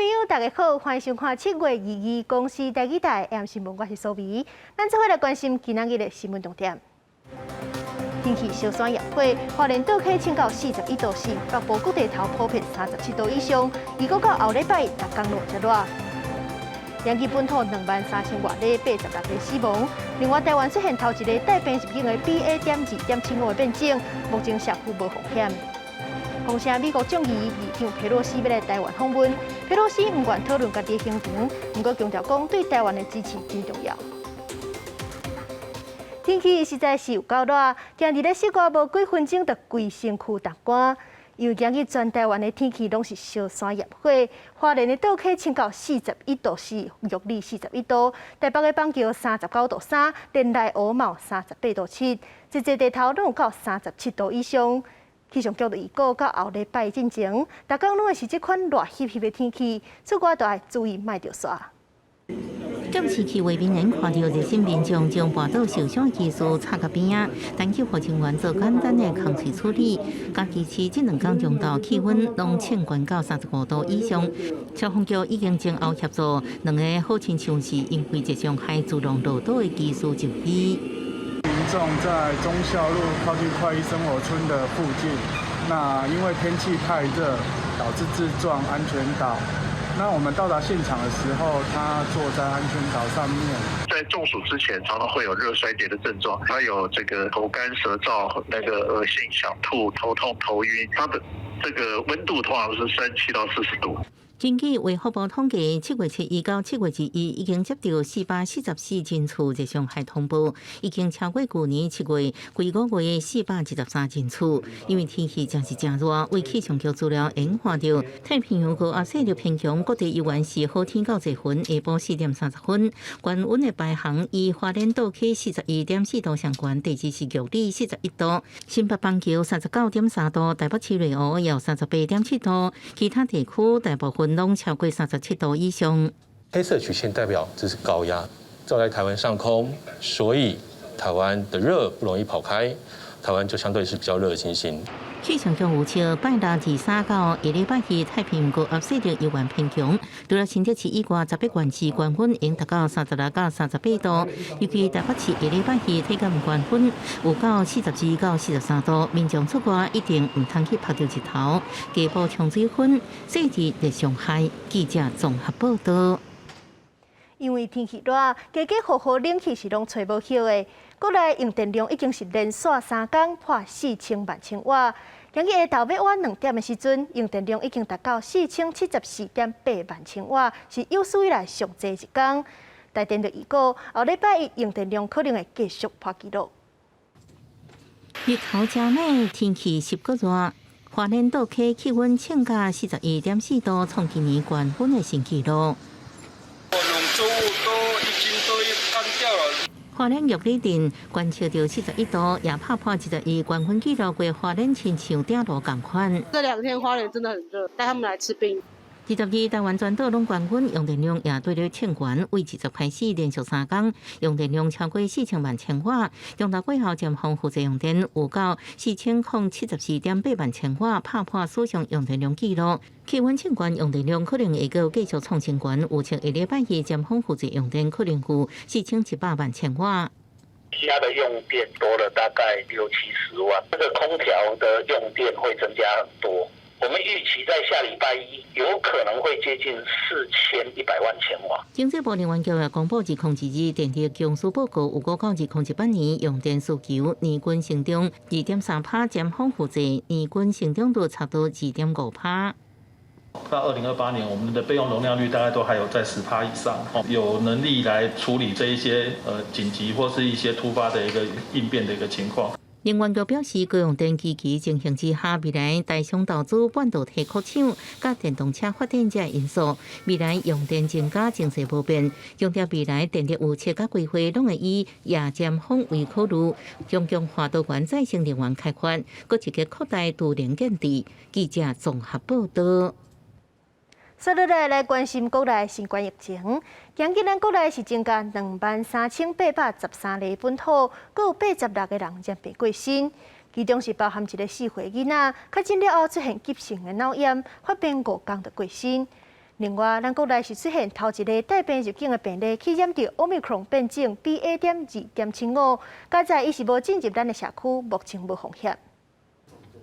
友，大家好，歡迎收看7月22公視台語台 AM 新聞，我是蘇眉。咱做伙來關心今仔日的新聞重點。天氣燒山炎火，花蓮倒溪升到41度4，北部各地頭普遍37度以上。預估到後禮拜，逐工攏遮熱。陽基本土23,000外例86個死亡。另外，台灣出現頭一个帶病入境的 BA.2.75的變種，目前社區無風險。風聲美國眾議議長佩洛西欲來台灣訪問，佩洛西毋願討論家己的行程，毋過強調講對台灣的支持真重要。天氣實在是有夠熱，徛佇咧室外無幾分鐘就規身軀凍乾。因為今日全台灣的天氣攏是燒山炎火，花蓮的倒溪升到41度4，玉里41度，台北的板橋39度3，連內湖嘛有38度7，濟濟地頭攏有到37度以上。氣象局就預告到後禮拜進前，逐工攏會是這款熱翕翕的天氣，出外都愛注意莫著曬。監視器畫面能看到熱心民眾將跋倒受傷的機師插佇邊仔，等救護人員做簡單的空喙處理。嘉義市這兩工中晝氣溫攏衝懸到35度以上，消防局已經前後協助兩个好親像是因為熱傷害自動落島的機師就醫。民眾在忠孝路靠近快意生活村的附近，那因為天氣太熱，導致自撞安全島。那我們到達現場的時候，他坐在安全島上面。在中暑之前，常常會有熱衰竭的症狀，他有這個口乾舌燥、那個噁心、想吐、頭痛、頭暈。他的這個溫度通常是37到40度。根據衛福部統計，7月7日到7月21已經接到444人次熱傷害通報，已經超過舊年7月規個月的423人次。因為天氣真是誠熱，為氣象局資料研看著太平洋高壓勢力偏強，各地猶原是好天到濟雲，下晡4點30分，高溫的排行以花蓮倒溪41.4度上懸，第二是玉里41度，新北板橋39.3度，台北市內湖有38.7度，其他地區大部分攏超過37度以上。黑色曲線代表這是高壓照在台灣上空，所以台灣的熱不容易跑開，台灣就相對是比較熱的情形。氣象局預測，拜六23到下禮拜二，太平洋高壓勢力猶原偏強，除了新竹市以外，18個縣市高溫會達到36到38度，尤其台北市下禮拜二體感高溫有到42到43度，民眾出外一定毋通去曝著日頭，加補充水分，細緻熱傷害。記者綜合報道。因為天氣熱，家家戶戶冷氣是攏揣無效的。國內用電量已經是連續3工破4000萬千瓦。今日下晝欲晚2點的時陣，用電量已經達到4074.8萬千瓦，是有史以來上濟一工。台電就預告，後禮拜一用電量可能會繼續破紀錄。日頭正猛，天氣濕閣熱，花蓮倒溪氣溫衝到41.4度，創今年高溫的新紀錄。農作物都已經都乾掉了。花蓮玉里鎮觀測著41度，也拍破21高溫紀錄，規花蓮親像鼎爐仝款。這兩天花蓮真的很熱，帶他們來吃冰。22日台灣全島攏高溫，用電量也對咧衝懸，為20開始連續3工用電量超過4000萬千瓦。中晝過後，尖峰負荷用電有到4074.8萬千瓦，拍破史上用電量紀錄。氣溫衝懸，用電量可能會閣繼續創新懸。預測下禮拜二尖峰負荷用電可能有4700萬千瓦。家的用電多了大概六七十萬，這個空調的用電會增加很多。我們預期在下禮拜一有可能會接近4100萬千瓦。經濟部能源局也公布2022電力供需報告，預估到2018年用電需求年均成長2.3趴，尖峰負荷年均成長率差不多2.5趴。到2028年，我們的備用容量率大概都還有在10趴以上，有能力來處理這一些緊急或是一些突發的一個應變的一個情況。能源局表示，高用電危機情形之下，未來台商投資半導體擴廠、佮電動車發展這因素，未來用電增加情勢無變。強調未來電力預測佮規劃攏會以夜尖峰為考慮，將強化多元再生能源開發，閣積極擴大儲能建置。記者綜合報道。接落來來關心國內新冠疫情。今日咱國內是增加23,813例本土，閣有86個人染病過身，其中是包含一個4歲囡仔，確診了後出現急性的腦炎，發病5工就過身。另外，咱國內是出現頭一个帶病入境的病例，去染著 Omicron 變種 BA.2.75，佳哉伊是無進入咱的社區，目前無風險。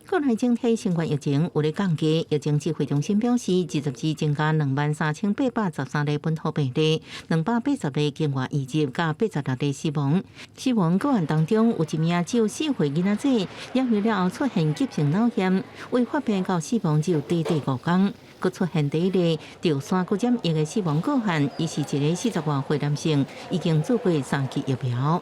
國內整體新冠疫情有咧降低，疫情指揮中心表示，22增加23,813例本土病例，280例境外移入，佮86例死亡。死亡個案當中，有一名只有4歲囡仔仔，染疫了後出現急性腦炎，未發病到死亡只有短短5工。閣出現第一例著山骨染疫的死亡個案，伊是一个40外歲男性，已經注過三劑疫苗。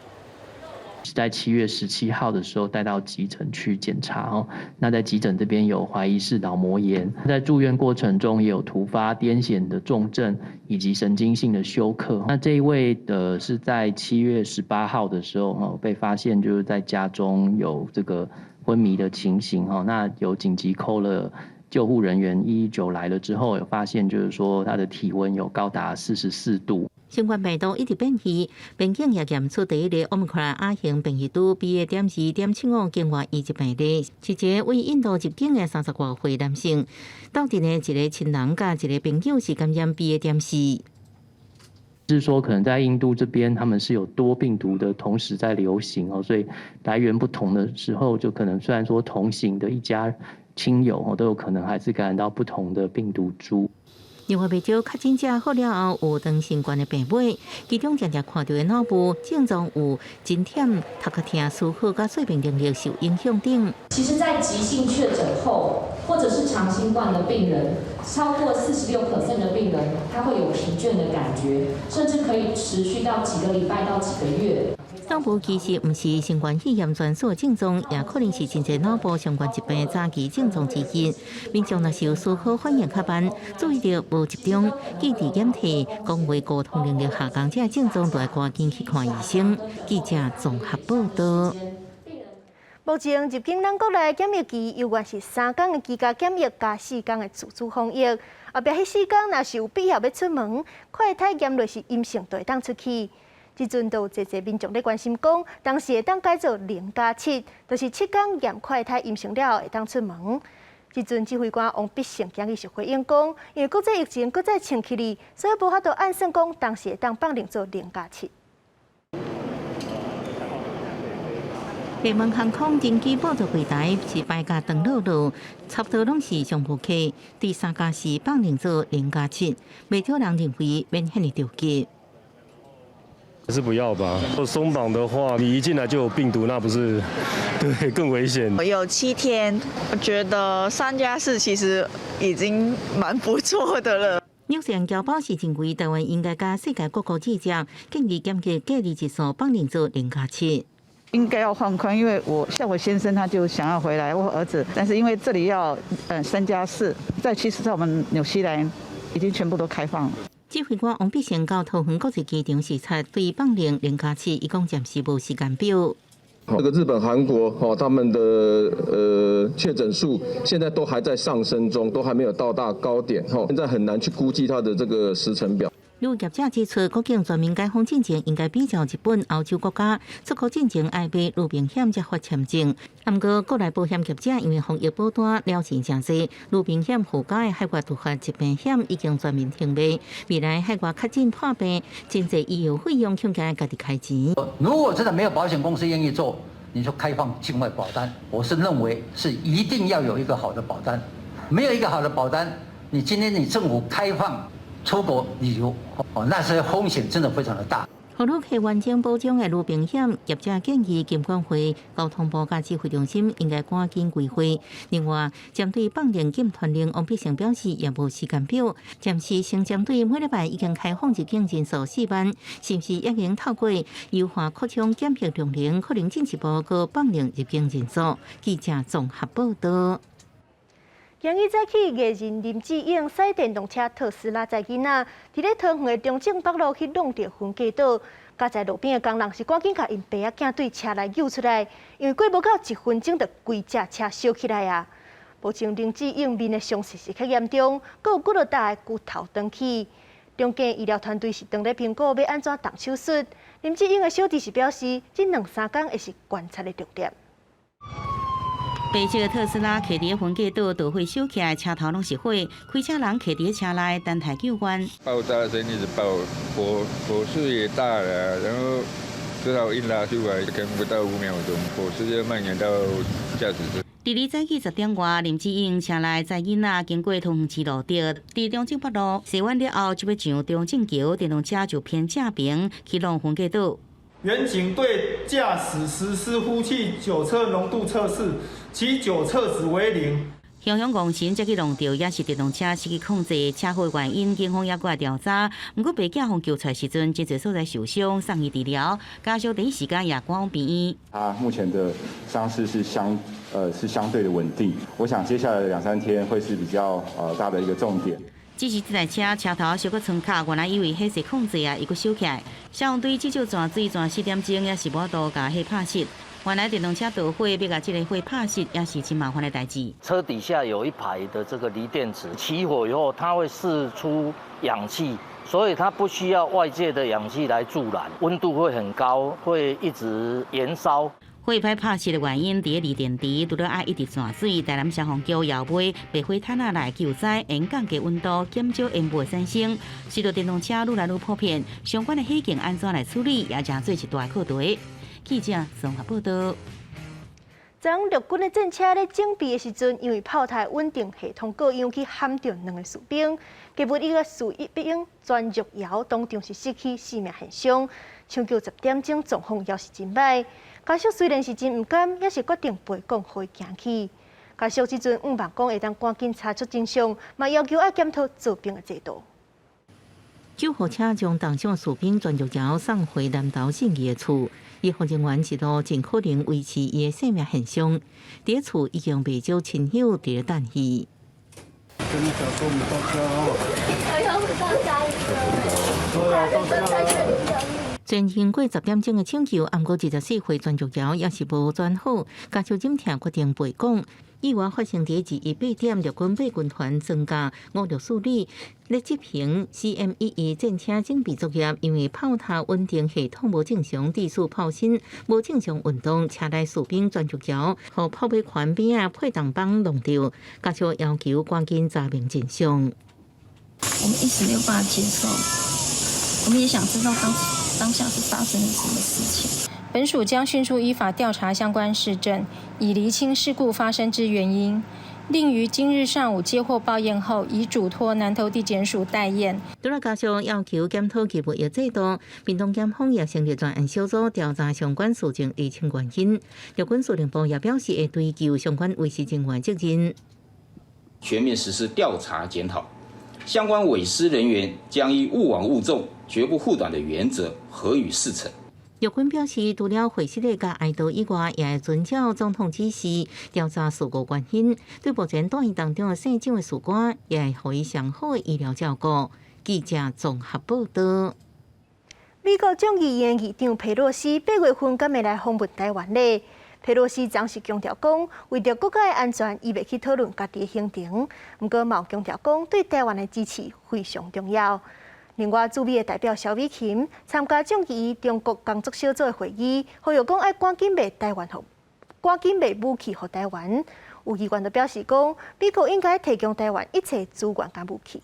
是在7月17號的時候帶到急診去檢查哦。那在急診這邊有懷疑是腦膜炎，在住院過程中也有突發癲癇的重症以及神經性的休克。那這一位的是在7月18號的時候哦被發現就是在家中有這個昏迷的情形哦。那有緊急 call 了救護人員119來了之後，有發現就是說他的體溫有高達44度。新冠病毒一直變異，邊境也驗出第一例 Omicron 亞型變異株 BA.2.75境外移入病例，是一个為印度入境的30外歲男性，鬥陣的一个親人佮一个朋友是感染 BA.4。是說可能在印度這邊，他們是有多病毒的同時在流行哦，所以來源不同的時候，就可能雖然說同行的一家親友哦，都有可能還是感染到不同的病毒株。另外，袂少確診者好了後有長新冠的病尾，其中常常看著的腦部症狀有真忝、頭殼疼、思考佮睡眠能力受影響等。其實，在急性確診後，或者是長新冠的病人，超過46% 的病人，他會有疲倦的感覺，甚至可以持續到幾個禮拜到幾個月。腦部其實毋是新冠肺炎專屬症狀，也可能是真濟腦部相關疾病早期症狀之一。民眾若是有思考反應較慢、注意力無集中、記憶減退、講話溝通能力下降，這症狀就愛趕緊去看醫生。記者綜合報道。目前入境咱國內檢疫期猶原是3工的居家檢疫加4工的自主防疫。後壁彼4工若是有必要欲出門，快篩驗落是陰性就會當出去。這陣就有濟濟民眾咧關心講，當時會當改做0+7，就是7工驗快篩陰性了後會當出門。這陣指揮官王必勝今日是回應講，因為國際疫情閣再衝起來，所以無法度按算講當時會當放任做0+7。聯盟航空登機報到櫃台是排甲長囉囉，差不多攏是商務客。對3+4放任做0+7，袂少人認為免遐爾著急。還是不要吧。鬆綁的話，你一進來就有病毒，那不是對更危險？有7天，我覺得3+4其實已經蠻不錯的了。紐西蘭僑胞是認為台灣應該佮世界各國記者建議檢疫隔離日數放任做0+7。應該要放寬，因為我像我先生他就想要回來，我兒子，但是因為這裡要3+4，在其實在我們紐西蘭已經全部都開放了。指揮官王必勝到桃園國際機場視察，對放任0+7，伊講暫時無時間表。這個日本、韓國，哈，他們的確診數現在都還在上升中，都還沒有到達高點，哈，現在很難去估計它的這個時程表。有業者指出，國境全面解封進程應該比照日本、歐洲國家出國進前愛買旅行險才發簽證。毋過國內保險業者因為防疫保單了錢誠濟，旅行險附加的海外突發疾病險已經全面停賣。未來海外確診破病，真濟醫藥費用恐驚家己開錢。如果真的沒有保險公司願意做，你就開放境外保單。我是認為是一定要有一個好的保單，沒有一個好的保單，你今天你政府開放出國旅遊，哦，那些風險真的非常的大。予旅客完整保障的旅行險，業者建議金管會、交通部佮指揮中心應該趕緊規劃。另外，針對放任禁團令，王必勝表示也無時間表。暫時先針對每禮拜已經開放入境人數4萬，是毋是已經透過優化擴充檢疫量能，可能進一步閣放任入境人數。記者綜合報道。今日早起，藝人林志穎駛電動車特斯拉載囡仔，佇咧桃園的中正北路去挵著分隔島，佳哉路邊的工人是趕緊共𪜶爸仔囝對車內救出來，因為過無夠一分鐘就規隻車燒起來啊！目前林志穎面的傷勢是較嚴重，閣有幾落搭的骨頭斷去。中間醫療團隊是當咧評估欲按怎動手術。林志穎的小弟是表示，這兩三工會是觀察的重點。白色的特斯拉開佇分隔島導火燒起來，車頭攏是火，開車人徛佇車內等待救援。爆炸的聲音一直爆，火勢也大了，然後至少一拉出來，可能不到5秒鐘，火勢就蔓延到駕駛室。佇咧早起10點外，林志穎車內載囡仔經過桃園市路德，佇中正北路洗完了後，就欲上中正橋，電動車就偏正爿去撞分隔島。員警對駕駛實施呼氣酒測濃度測試，其酒測值為零。雄雄戇神才去撞著，也是電動車失去控制，車禍原因警方猶閣調查。毋過被警方救出來時陣，真濟所在受傷，送醫治療，家屬第一時間也趕往病院。他目前的傷勢是相對的穩定，我想接下來的兩三天會是比較大的一個重點。只是這台車車頭小可衝卡，原來以為火勢控制啊，又閣燒起來。消防隊至少泉水泉4點鐘，也是無法度共火拍熄。原來電動車導火，欲共這个火拍熄，也是真麻煩的代誌。車底下有一排的這個鋰電池，起火以後，它會釋出氧氣，所以它不需要外界的氧氣來助燃，溫度會很高，會一直延燒。火歹拍熄的原因，佇咧鋰電池除了愛一直泉水，台南消防局也買白火毯仔來救災，用降低溫度，減少煙霧產生。隨著電動車愈來愈普遍，相關的火警按怎來處理，也成做一大課題。記者綜合報道。昨陸軍的戰車咧整備的時陣，因為炮台穩定系統故障去撼著兩個士兵，結果一個士兵全玉瑤當場是失去性命現場，搶救10點鐘狀況猶是真䆀。家屬雖然是真毋甘，也是決定賠講予伊行去。家屬這陣向望講會當趕緊查出真相，嘛要求愛檢討做兵的制度。救護車將重傷士兵全玉瑤送回南投信義的厝，醫護人員一路盡可能維持伊的生命現象。佇厝已經袂少親友佇咧等伊。跟你講說，我們到家哦。要回到家裡了。全經過10點鐘的搶救，毋過24歲全玉瑤猶是無轉好，家屬忍痛決定賠講。意外發生佇218點，陸軍八軍團裝甲564旅咧執行 CM11戰車整備作業，因為炮塔穩定系統無正常，致使炮身無正常運動，車內士兵全玉瑤予炮尾環邊仔配動板挵著，家屬要求趕緊查明真相。我們一時沒有辦法接受，我們也想知道當下是發生了什麼事情。本署將迅速依法調查相關事證，以釐清事故發生之原因。另於今日上午接獲報驗後，已囑託南投地檢署代驗。除了家屬要求檢討義務役制度，屏東檢方也成立專案小組調查相關事情，釐清原因。陸軍司令部也表示會追究相關違失人員責任。全面實施調查檢討，相關違失人員將依勿枉勿縱、絕不護短的原則，核予釋懲。陸軍表示，除了會失的佮哀悼以外，也會遵照總統指示調查事故原因。對目前住院當中的姓蔣的士官，也會予伊上好的醫療照顧。記者綜合報道。美國眾議院議長佩洛西8月份敢會來訪問台灣咧？佩洛西昨是強調講，為著國家的安全，伊袂去討論家己的行程。毋過，嘛有強調講，對台灣的支持非常重要。另外，駐美的代表蕭美琴參加眾議院中國工作小組的會議，呼籲講愛趕緊賣台灣予，趕緊賣武器予台灣。有議員就表示講，美國應該提供台灣一切資源佮武器。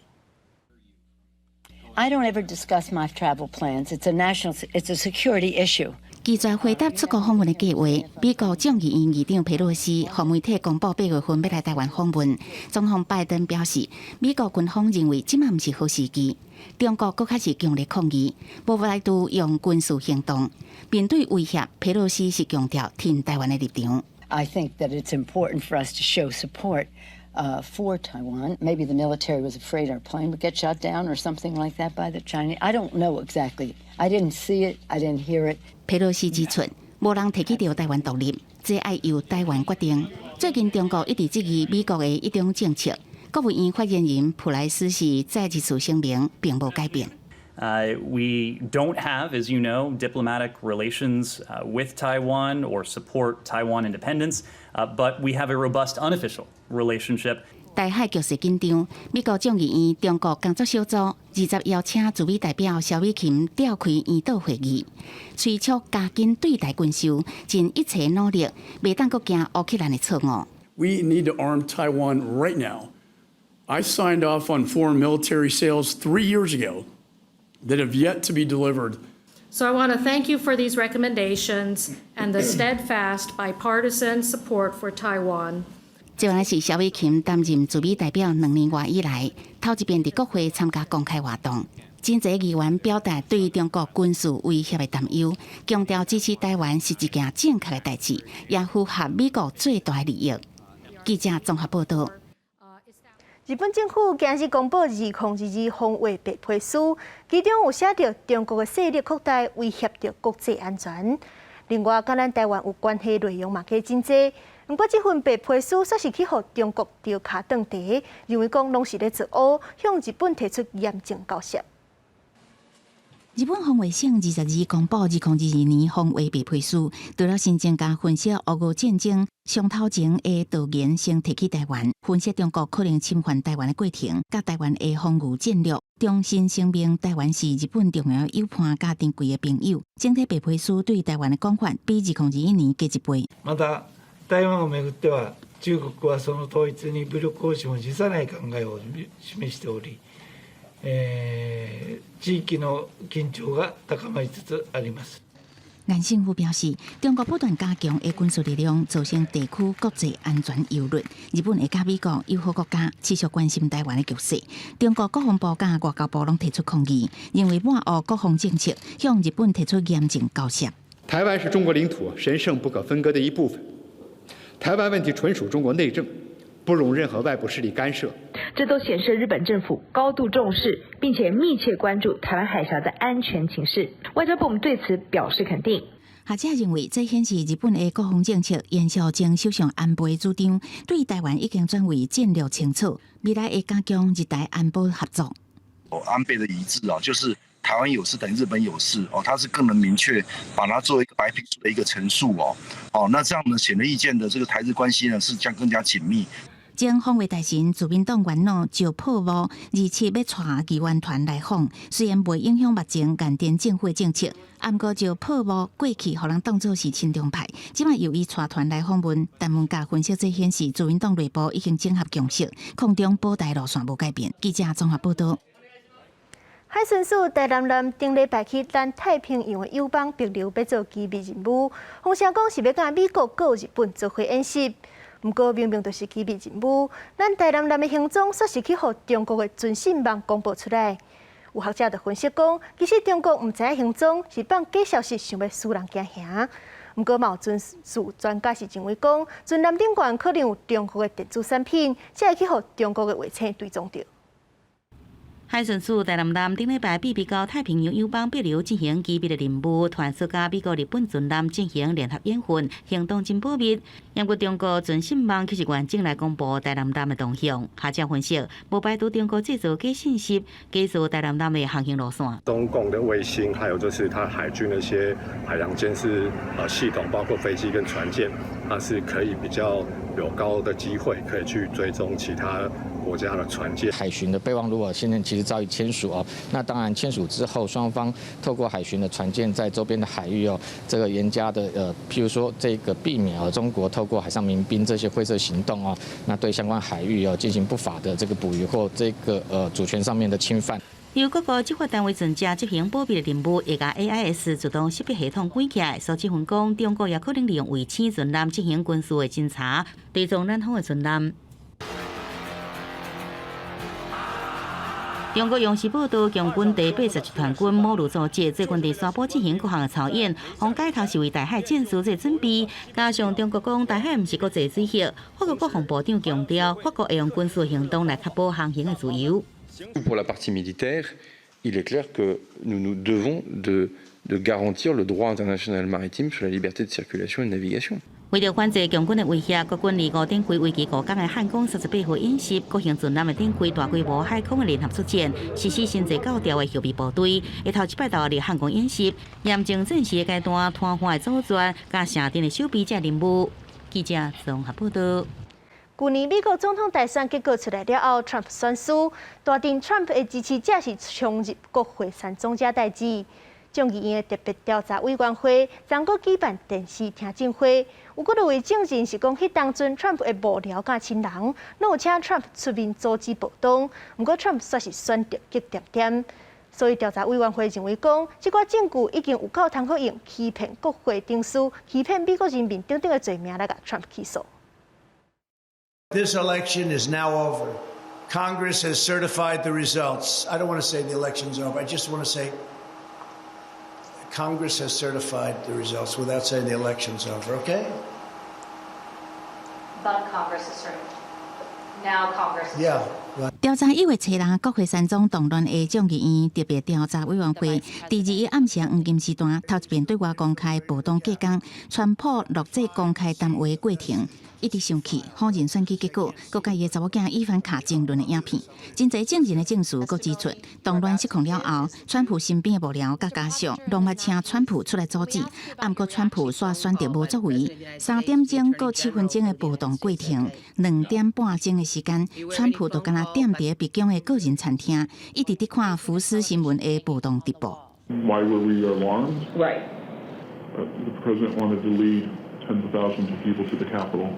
I don't ever discuss my travel plans. It's a national, it's a security issue. 拒絕回答出國訪問的計劃，美國眾議院議長佩洛西予媒體公布8月份欲來台灣訪問。總統拜登表示，美國軍方認為這馬毋是好時機。中國閣較是強烈抗議，無排除用軍事行動。面對威脅，佩洛西是強調挺台灣的立場。 I think that it's important for us to show support for Taiwan. Maybe the military was afraid our plane would get shot down or something like that by the Chinese. I don't know exactly. I didn't see it. I didn't hear it. 佩洛西指出，無人提起著台灣獨立，這愛由台灣決定。最近中國一直質疑美國的一中政策，國務院發言人普萊斯是再一次聲明，並無改變。 We don't have, as you know, diplomatic relations with Taiwan or support Taiwan independence, but we have a robust unofficial relationship. 台海局勢緊張，美國眾議院中國工作小組20邀請駐美代表蕭美琴召開圓桌會議，催促加緊對台軍售，盡一切努力，袂當閣驚烏克蘭的錯誤。We need to arm Taiwan right now. I signed off on foreign military sales 3 years ago that have yet to be delivered. So I want to thank you for these recommendations and the steadfast bipartisan support for Taiwan. 這擺是蕭美琴擔任駐美代表兩年外以來，頭一遍佇國會參加公開活動。真濟議員表達對中國軍事威脅的擔憂，強調支持台灣是一件正確的代誌，也符合美國最大利益。記者綜合報道。日本政府今日公布2022防衛白皮書，其中有寫著中國的勢力擴大，威脅著國際安全。另外，佮咱台灣有關係內容嘛，閣真濟。毋過，這份白皮書煞是去予中國調跤轉茶，認為講攏是咧作烏，向日本提出嚴正交涉。日本防衛省22公布2022年防衛白皮書，除了新增加分析烏俄戰爭上頭前的導言先提起台灣，分析中國可能侵犯台灣的過程，佮台灣的防禦戰略，重新聲明台灣是日本重要友伴佮珍貴的朋友。整體白皮書對台灣的講法比2021年加一倍。また台灣をめぐっては、中國はその統一に武力行使も辭さない考えを示しており、地域の緊張が高まりつつあります。顏勝夫表示，中國不斷加強的軍事力量，造成地區國際安全憂慮。日本會佮美國友好國家持續關心台灣的局勢。中國國防部佮外交部攏提出抗議，認為抹黑國防政策，向日本提出嚴正交涉。台灣是中國領土神聖不可分割的一部分，台灣問題純屬中國內政，不容任何外部勢力干涉。這都顯示日本政府高度重視，並且密切關注台灣海峽的安全情勢。外交部對此表示肯定。學者認為，這顯示日本的國防政策延續前首相安倍主張，對台灣已經轉為戰略清楚，未來會加強日台安保合作。安倍的遺志啊，就是台灣有事等於日本有事哦，他是更能明確把它作為一個白皮書的一個陳述哦。哦，那這樣呢，顯而易見的這個台日關係呢，是將更加緊密。前防衛大臣自民黨元老石破茂27欲帶議員團來訪，雖然袂影響目前岸田政府政策，毋過石破茂過去予人當作是親中派，這擺由伊帶團來訪問，但問家分析這顯示自民黨內部已經整合共識，抗中保台路線無改變。記者綜合報道。海巡署台南艦頂禮拜去南太平洋的友邦帛琉欲做機密任務，風聲講是欲佮美國佮日本做伙演習。毋過明明就是機密任務，咱台南艦的行蹤煞是去予中國的軍信網公布出來。有學者就分析講，其實中國毋知影行蹤，是放假消息，想欲使人驚嚇。毋過，嘛有軍事專家是認為講，船艦頂懸可能有中國的電子產品，才會去予中國的衛星追蹤著。海巡署台南艦頂禮拜秘密到太平洋友邦帛琉進行機密的任務，傳說佮美國、日本船艦進行聯合演訓，行動真保密。毋過中國軍信網卻是完整來公布台南艦的動向。學者分析，無排除中國製造假信息，假造台南艦的航行路線。中共的衛星，還有就是它海軍那些海洋監視系統，包括飛機跟船艦，它是可以比較有高的機會可以去追蹤其他國家的船艦。海巡的備忘錄啊，現在其實早已簽署哦。那當然簽署之後，雙方透過海巡的船艦在周邊的海域哦，這個嚴加的譬如說這個避免啊中國透過海上民兵這些灰色行動哦，那對相關海域哦進行不法的這個捕魚或這個主權上面的侵犯。由各個執法單位船隻執行保密的任務，會共 AIS 自動識別系統關起來。所以分講，中國也可能利用衛星船艦進行軍事的偵查，追蹤咱方的船艦。中國央視報道，共軍第81團軍某旅組織最近佇沙埔進行各項的操演，予解讀是為台海戰事做準備。加上中國講台海毋是國際水域，法國國防部長強調，法國會用軍事行動來確保航行的自由。 Pour la partie militaire, il est clair que nous nous devons de garantir le droit international maritime sur la liberté de circulation et de navigation. 為著反制共軍的威脅，國軍25展開為期5天的漢光38號演習，國興船艦會展開大規模海空的聯合作戰，實施新制高調的後備部隊。會頭一擺投入漢光演習，驗證戰時的階段，癱瘓的組裝佮城鎮的守備這任務。記者綜合報道。舊年美國總統大選結果出來了後，Trump 選輸，大陣 Trump 的支持者是衝入國會山莊遮代誌。眾議院的特別調查委員會昨閣舉辦電視聽證會，有幾位證人是講，彼當陣川普的幕僚佮親人，攏有請川普出面阻止暴動，毋過川普煞是選擇激恬恬。所以調查委員會認為講，這寡證據已經有夠通好用欺騙國會程序、欺騙美國人民等等的罪名來共川普起訴。 This election is now over. Congress has certified the results. I don't want to say the election's over. I just want to say Congress has certified the results without saying the election's over, okay? But Congress has certified. Now Congress. Yeah. 調查一月初六，國會山莊動亂的眾議院特別調查委員會，佇21暗時黃金時段，頭一遍對外公開暴動隔工，川普錄製公開談話過程，一直生氣，否認選舉結果，閣佮伊的查某囝伊凡卡爭論的影片，真濟證人的證詞，閣指出，動亂失控了後，川普身邊的幕僚佮家屬，攏捌請川普出來阻止，毋過川普煞選擇無作為。3點鐘到7分鐘的暴動過程，2點半鐘的時間，川普就敢若踮佇白宮的個人餐廳，一直佇看福斯新聞的暴動直播。 Why were we alarmed? Right. The president wanted to lead tens of thousands of people to the Capitol.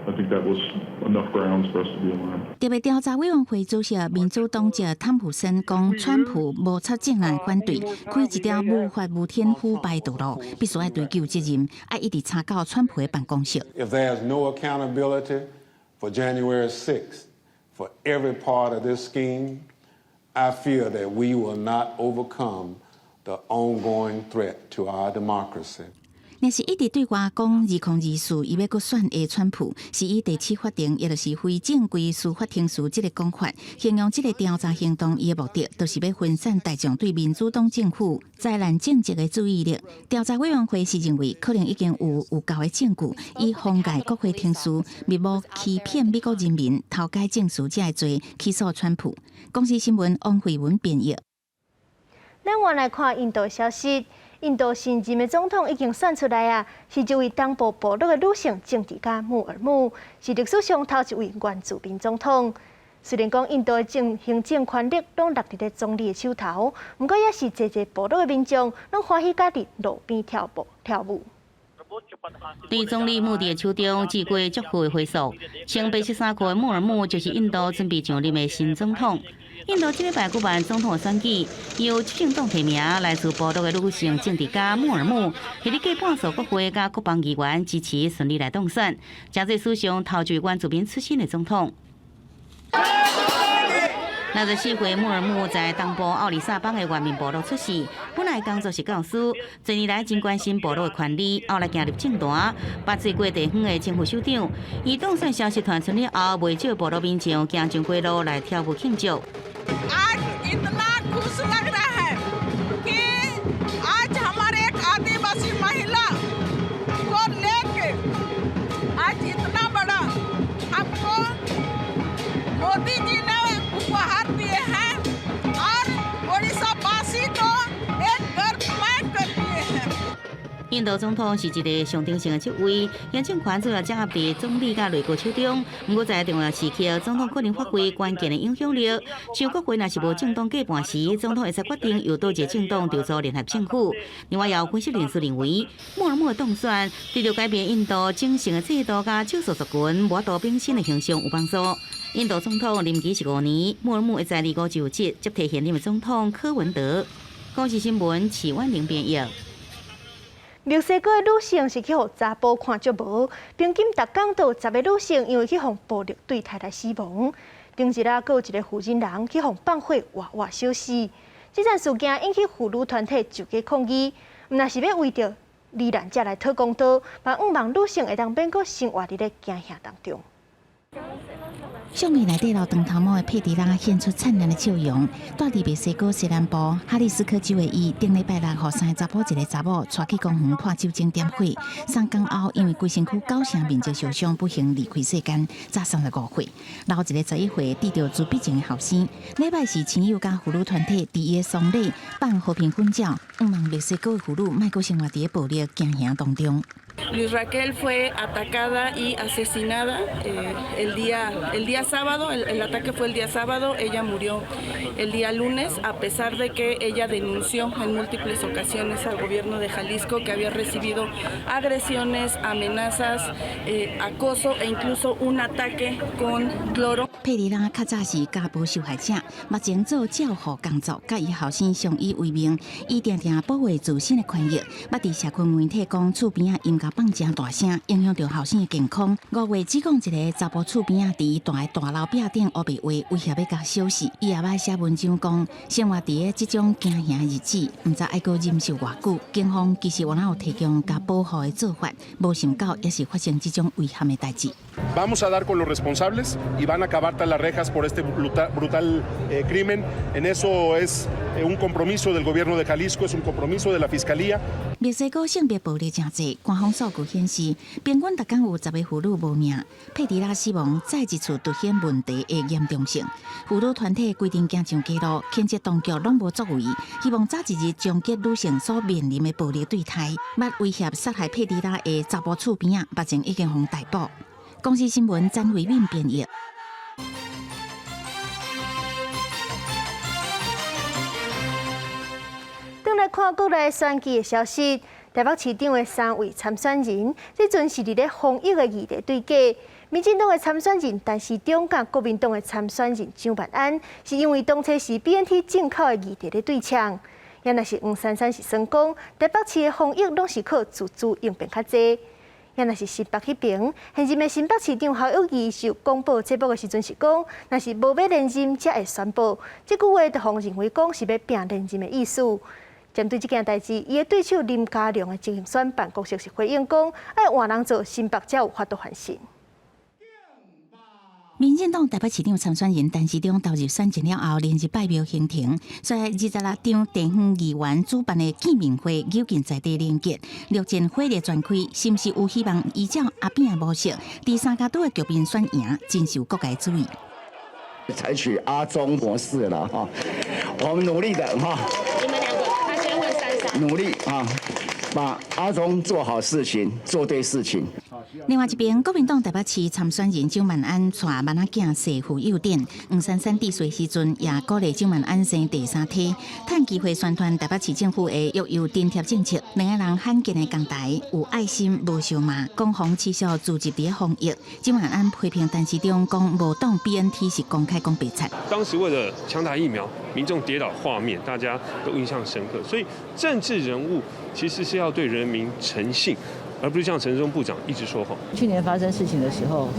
I think that was enough grounds for us to be alarmed. 特別調查委員會主席民主黨籍湯普森講，川普無插政案反對，開一條無法無天腐敗道路，必須愛追究責任，愛一直查到川普的辦公室。 If there's no accountability for January 6th, for every part of this scheme, I fear that we will not overcome the ongoing threat to our democracy. 若是一直對外講2024，伊欲閣選的川普，是以第七法庭，也就是非正規司法程序這个講法，形容這个調查行動，伊的目的，就是欲分散大眾對民主黨政府災難政策的注意力。調查委員會是認為，可能已經有夠的證據，以妨礙國會程序、密謀欺騙美國人民、偷改證詞這个罪起訴川普。公視新聞王慧文編譯。咱換來看印度消息。印度新任的總統已經選出來啊，是一位東部部落的女性政治家穆爾姆，是歷史上頭一位原住民總統。雖然講印度的政行政權力攏落佇咧總理的手頭，毋過也是濟濟部落的民眾攏歡喜佮佇路邊跳舞跳舞。佇總理莫迪的手中，接過祝賀的回溯，穿白色衫褲的穆爾姆就是印度準備上任的新總統。印度這禮拜舉辦總統選舉，由執政黨提名來自部落的女性政治家穆爾姆，佇咧過半數國會佮國邦議員支持順利來當選，成做史上頭一位原住民出身的總統。64歲穆爾姆在東部奧里薩邦的原民部落出世，本來工作是教師，濟年來真關心部落的權利，後來行入政壇，捌做過地方的政府首長。伊當選消息傳出了後，袂少部落民眾行上街路來跳舞慶祝。 आज इतना खुश लग रहा है कि आज हमारे एक आदिवासी महिला को लेके आज इतना बड़ा हमको मोदी जी ने उपहार दिए हैं और उड़ीसा वासी को एक गर्वमय कर दिए हैं。印度總統是一个象徵性的職位，行政權主要掌握佇總理佮內閣手中。毋過在重要時刻，總統可能發揮關鍵的影響力。像國會若是無政黨過半時，總統會使決定由佗一个政黨籌組聯合政府。另外，也有分析人士認為，穆爾姆的當選對著改變印度種姓的制度佮少數族群無法度平身的形象有幫助。印度總統任期是5年，穆爾姆會在25就職，接替現任的總統柯文德。公視新聞齊婉玲編譯。墨西哥的女性是去予查埔看足無，平均逐工都有10个女性因為去予暴力對待來死亡。頂日啊，閣有一个婦人人去予放火活活燒死。這件事件引起婦女團體上街抗議，毋但是欲為著罹難者來討公道，嘛向望女性會當免閣生活佇咧驚嚇當中。相片內底留長頭毛的佩迪拉現出燦爛的笑容。住佇墨西哥西南部哈利斯科州的伊，頂禮拜六予三个查埔一个查某帶去公園潑酒精點火。3工後，因為規身軀九成面積燒傷，不幸離開世間，才35歲。留一个11歲得著自閉症的後生。禮拜四親友佮婦女團體佇伊的喪禮放和平粉照，向望墨西哥的婦女莫閣生活佇咧暴力驚嚇當中。Luis Raquel fue atacada y asesinada el día sábado, el ataque fue el día sábado, ella murió el día lunes, a pesar de que ella denunció en múltiples ocasiones al gobierno de Jalisco que había recibido agresiones, amenazas, acoso e incluso un ataque con cloro. 佩里拉較早是家暴受害者，目前做照護工作，佮伊後生相依為命，伊定定保衛自身的權益。捌佇社群媒體講厝邊仔音樂放誠大聲，影響著後生的健康。5月指控一个查埔厝邊仔佇蹛的大樓壁頂烏白畫，威脅欲共燒死。伊也捌寫文章講，生活佇咧這種驚嚇日子，毋知愛閣忍受偌久。警方其實有哪有提供共保護的做法，無想到也是發生這種遺憾的代誌。 Vamos a dar con los responsables y van a acabar tras las rejas por este brutal, brutal crimen. En eso es un compromiso del gobierno de Jalisco, es un compromiso de la Fiscalía. 墨西哥性別暴力誠濟，官方數據顯示，平均逐工有10个婦女無命。佩迪拉死亡再一次凸顯問題的嚴重性。婦女團體規定行上街路，譴責當局攏無作為，希望早一日終結女性所面臨的暴力對待。捌威脅殺害佩迪拉的查埔厝邊仔，目前已經予逮捕。公視新聞詹慧敏編譯。轉來看國內選舉的消息，台北市長的三位參選人，這陣是佇咧防疫的議題對決。民進黨的參選人陳時中佮國民黨的參選人蔣萬安，是因為當初是 BNT 進口的議題咧對嗆。也若是黃珊珊是算講，台北市的防疫攏是靠自主應變較濟。也若是新北彼爿，現任的新北市長侯友宜受廣播節目的時陣是講，若是無欲連任才會宣布。這句話就予人認為講是欲拚連任的意思。針對這件代誌，伊的對手林佳龍的競選辦公室是回應講，愛換人做新北才有法度翻身。民進黨台北市長參選人陳時中投入選戰了後，連日拜廟行程，所以26場地方議員主辦的見面會，有近在地連結，陸戰火力全開，是毋是有希望依照阿扁的模式，佇三腳督的局面選贏，真受各界注意。採取阿中模式了哈，我們努力的哈。你們兩個，他先問珊珊。努力啊，把阿中做好事情，做對事情。另外一邊，國民黨台北市參選人蔣萬安帶萬仔囝謝傅幼典，黃珊珊致辭時陣也鼓勵蔣萬安生第三胎，趁機會宣傳台北市政府的育幼津貼政策。兩个人罕見的仝台，有愛心無相罵，攻防持續聚集佇防疫。蔣萬安批評陳時中講無擋 BNT 是公開講白賊。當時為了搶打疫苗，民眾跌倒畫面，大家都印象深刻。所以政治人物其實是要對人民誠信。而不是像陳時中部長一直說謊。去年發生事情的時候，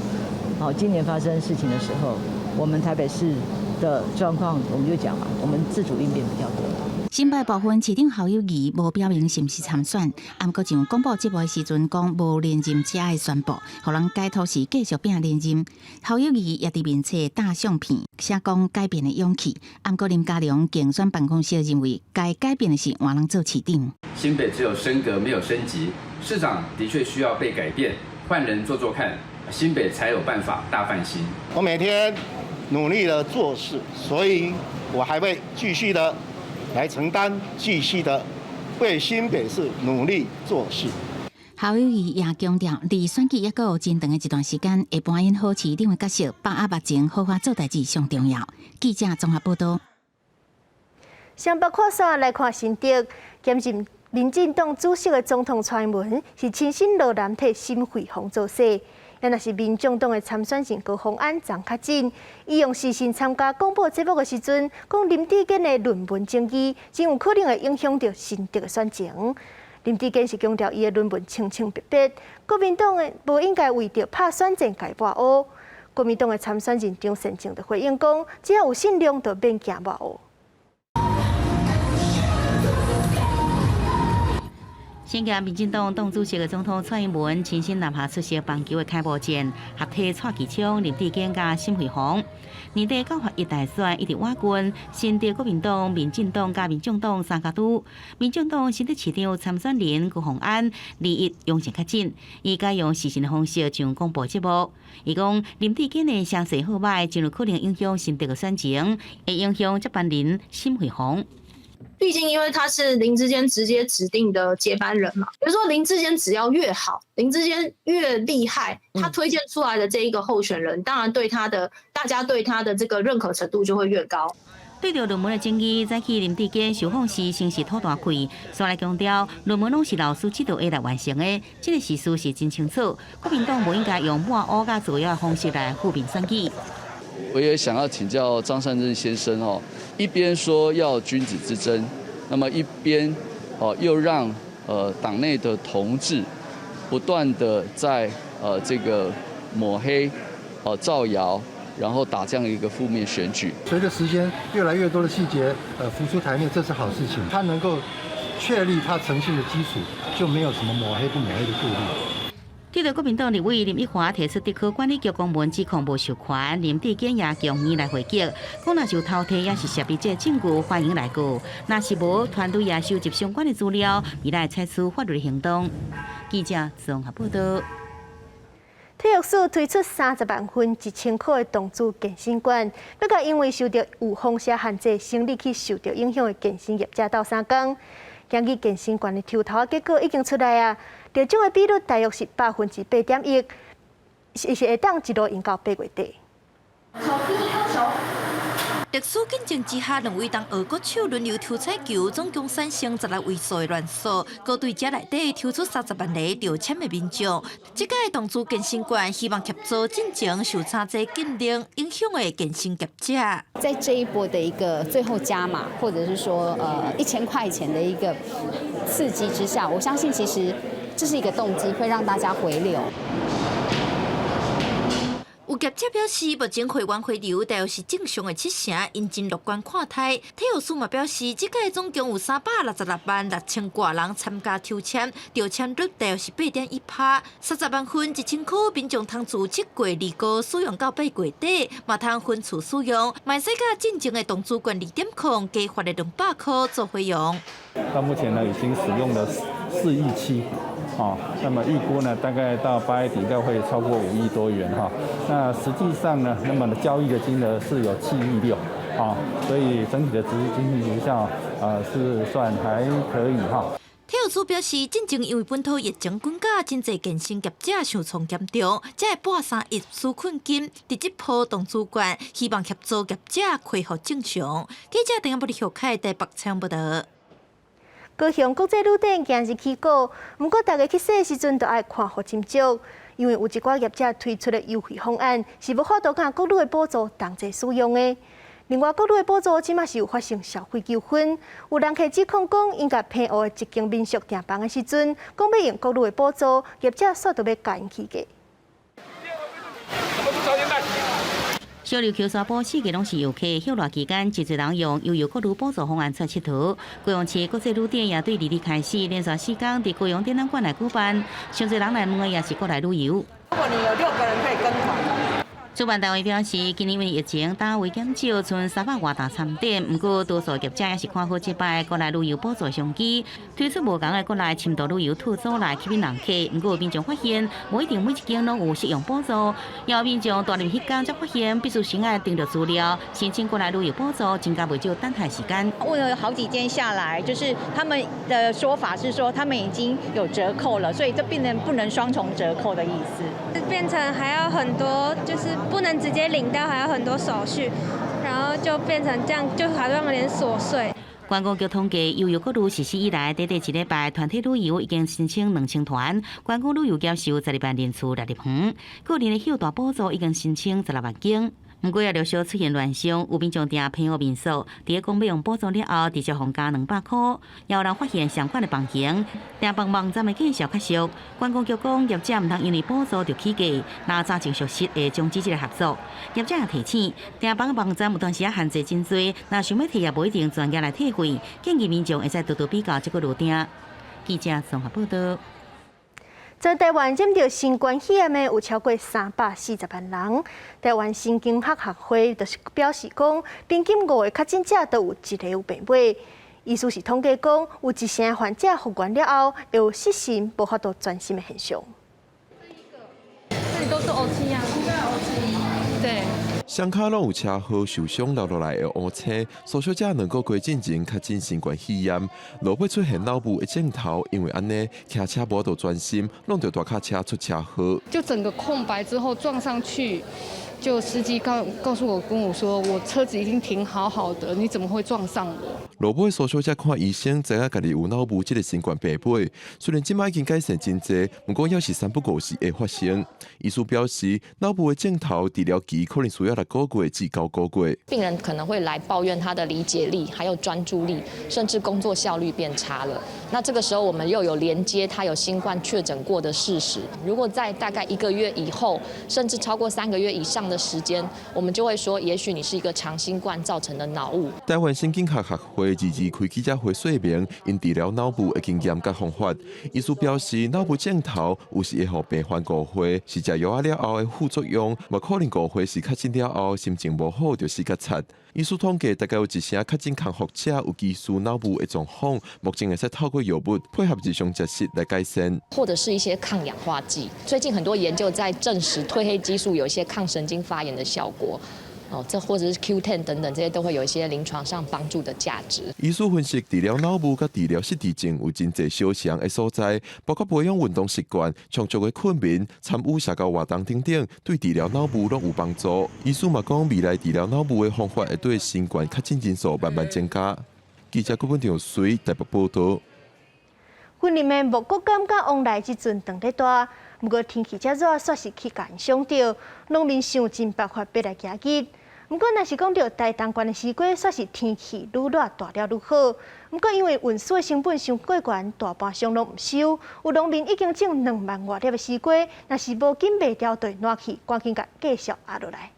好，今年發生事情的時候，我們台北市的狀況，我們就講嘛，我們自主應變比較多。新北部分市長侯友宜無表明是毋是參選，毋過上廣播節目的時陣講無連任才會宣布，予人解讀是繼續拚連任。侯友宜也佇面冊貼相片，寫講改變的勇氣。毋過林佳龍競選辦公室認為，該改變的是換人做市長。新北只有升格沒有升級，市長的確需要被改變，換人做做看，新北才有辦法大翻新。我每天努力的做事，所以我還會繼續的來承擔，繼續的為新北市努力做事。侯友宜也強調，離選舉猶閣有真長的一段時間，會扮演好市長的角色，把握目前好好做代誌上重要。記者綜合報道。雙北看煞來看新竹，兼任民進黨主席的總統蔡英文是親身落南替沈慧虹造勢。也若是民眾黨的參選人高虹安仝較緊，伊用視訊參加廣播節目的時陣，講林智堅的論文爭議，真有可能會影響著新竹的選情。林智堅是強調伊的論文清清白白，國民黨的無應該為著拍選戰共抹烏。國民黨的參選人張善政就回應講，只要有信量，就免驚抹烏。先共民進黨黨主席的總統蔡英文親身南下出席棒球的開幕戰，合體蔡其昌、林智堅佮沈慧虹。年底九合一大選一直倚近，新竹國民黨、民進黨佮民眾黨三腳督。民眾黨新竹市長參選人高虹安離伊用情較緊，伊改用視訊的方式上廣播節目。伊講林智堅的聲勢好䆀，真有可能影響新竹的選情，會影響接班人沈慧虹。畢竟因為他是林智堅直接指定的接班人嘛，比如說林智堅只要越好，林智堅越厲害，他推薦出來的這一個候選人，當然對他的大家對他的這個認可程度就會越高。對著論文的爭議，早起林智堅受訪時先是吐大氣，煞來強調論文攏是老師指導下來完成的，這個事實是真清楚。國民黨無應該用抹烏佮造謠的方式來負面選舉。我也想要請教張善政先生哦，一邊說要君子之爭，那麼一邊哦又讓黨內的同志不斷的在這個抹黑、哦造謠，然後打這樣一個負面選舉。隨着時間越來越多的細節浮出台面，這是好事情。他能夠確立他誠信的基礎，就沒有什麼抹黑不抹黑的顧慮。對著國民黨立委林奕華提出竹科管理局公文指控無授權，林智堅也強硬來回擊，講若是有偷提抑是涉及這證據，歡迎來告；若是無，團隊也收集相關的資料，未來採取法律行動。記者綜合報道。體育署推出30萬份1000箍的動資健身券，欲共因為受著有風險限制，生理去受著影響的健身業者鬥相共。今日健身券的抽頭結果已經出來啊，得獎的比率大約是8.1%，是會當一路用到8月底。歷史見證之下，兩位東澳國手輪流抽彩球，總共產生16位數的亂數，閣對這內底抽出30萬个中籤的民眾。這屆動資健身券希望協助進前受三濟禁令影響的健身業者。在這一波的一個最後加碼，或者是說1000塊錢的一個刺激之下，我相信其實這是一個動機，會讓大家回流。有業者表示，目前會員回流大約是正常的七成，𪜶真樂觀看待。體育署嘛表示，這屆總共有366.6萬外人參加抽籤，中籤率大約是8.1%。30萬份1000箍，民眾通自7月2號使用到8月底，嘛通分次使用，嘛會使佮進前的動資券2.0加發的200箍做伙用。到目前呢，已經使用了4.7億。哦，那麼預估呢，大概到8月底應該會超過5億多元哈。那實際上呢，那麼交易的金額是有7.6億，啊，所以整體的執行經濟效是算還可以哈。體育署表示，進前因為本土疫情滾價，真濟健身業者受創嚴重，才會撥3億紓困金，佇這波動資券，希望協助業者恢復正常。記者鄧亞布里小凱台北採訪報道。高雄國際旅展今日起鼓，毋過大家去踅的時陣，都愛看予斟酌，因為有一寡業者推出的優惠方案是無法度佮國旅的補助同齊使用的。另外，國旅的補助這馬是有發生消費糾紛，有人客指控講，𪜶共澎湖的一間民宿訂房的時陣，講欲用國旅的補助，業者煞著欲共𪜶起價。小琉球沙埔四界攏是遊客，歇熱期間，真濟人用悠遊國旅補助方案出𨑨迌。高雄市國際旅展也對二日開始，連續4天佇高雄展覽館內舉辦，上濟人來問的也是國內旅遊。如果你有6個人可以跟團。主辦單位表示，今年因為疫情單位減少，賰300外檔參展，毋過多數業者也是看好這擺國內旅遊補助商機，推出無仝的國內深度旅遊套組來吸引人客。毋過有民眾發現，無一定每一間攏有適用補助，也有民眾踏入彼工才發現，必須先愛登錄資料，申請國內旅遊補助，增加袂少等待時間。問了好幾間下來，就是他們的說法是說，他們已經有折扣了，所以這變成不能雙重折扣的意思。變成還要很多，就是不能直接領到，還有很多手續，然後就變成這樣，就好像有點瑣碎。觀光局統計，悠遊國旅實施以來，短短一禮拜，團體旅遊已經申請2000團，觀光旅遊業收12萬人次來入園，個人的歇大補助已經申請16萬間。毋過也陸續出現亂象，有民眾訂澎湖民宿，佇咧講欲用補助了後，直接予加200箍，也有人發現相款的房型，訂房網站的介紹較俗。觀光局講，業者毋通因為補助就起價，若查證屬實會終止這個合作。業者也提醒，訂房網站有當時仔限制真濟，若想欲退也無一定專業來退費，建議民眾會使多多比較才閣落訂。記者綜合報道。在台灣染著新冠肺炎的有超過340萬人。台灣神經學學會就是表示講，平均5個確診者都有一個有病尾。醫師是統計講，有一成患者復原了後，會有失神、無法度專心的現象。這裡都是烏青啊，對。雙跤攏有車禍受傷留落來的烏青。蘇小姐兩個月進前確診新冠肺炎，落尾出現腦霧的症頭，因為按呢騎車無法度專心，弄著大卡車出車禍。就整個空白之後撞上去，就司機告訴我跟我說，我車子已經停好好的，你怎麼會撞上我？落尾蘇小姐看醫生，知影家己有腦霧這个新冠病尾，雖然這擺已經改善真濟，毋過猶是三不五時會發生。醫師表示，腦霧的症頭治療期可能需要6個月至9個月。病人可能會來抱怨他的理解力、還有專注力，甚至工作效率變差了。那這個時候我們又有連接他有新冠確診過的事實。如果在大概一個月以後，甚至超過3個月以上的時間，我們就會說，也許你是一個長新冠造成的腦霧。台灣神經學學會22開記者會說明，𪜶治療腦霧的經驗佮方法。醫師表示，腦霧症頭有時會予病患誤會是食藥仔了後的副作用，嘛可能誤會是確診了後心情無好就死較賊。醫師統計，大概有一成確診康復者有疑似腦霧的狀況，目前會使透過藥物配合日常食食來改善，或者是一些抗氧化劑。最近很多研究在證實褪黑激素有一些抗神經發炎的效果。哦，這或者是 Q10 等等，這些都會有一些臨床上幫助的價值。醫師分析，治療腦霧佮治療失智症有真濟相像的所在，包括培養運動習慣、充足的睏眠、參與社交活動等等，對治療腦霧攏有幫助。醫師嘛講，未來治療腦霧的方法會對新冠確診人數慢慢增加。記者郭本長隨台北報道。雲林的木瓜柑佮旺來這陣長咧大，毋過天氣遮熱，煞是去共傷著，農民想盡辦法欲來行日。毋過，若是講著台東縣的西瓜，煞是天氣愈熱大粒愈好。毋過，因為運輸的成本傷過懸，大盤商攏毋收。有農民已經種2萬外粒的西瓜，若是無緊賣掉，就會爛去，趕緊共繼續壓落來。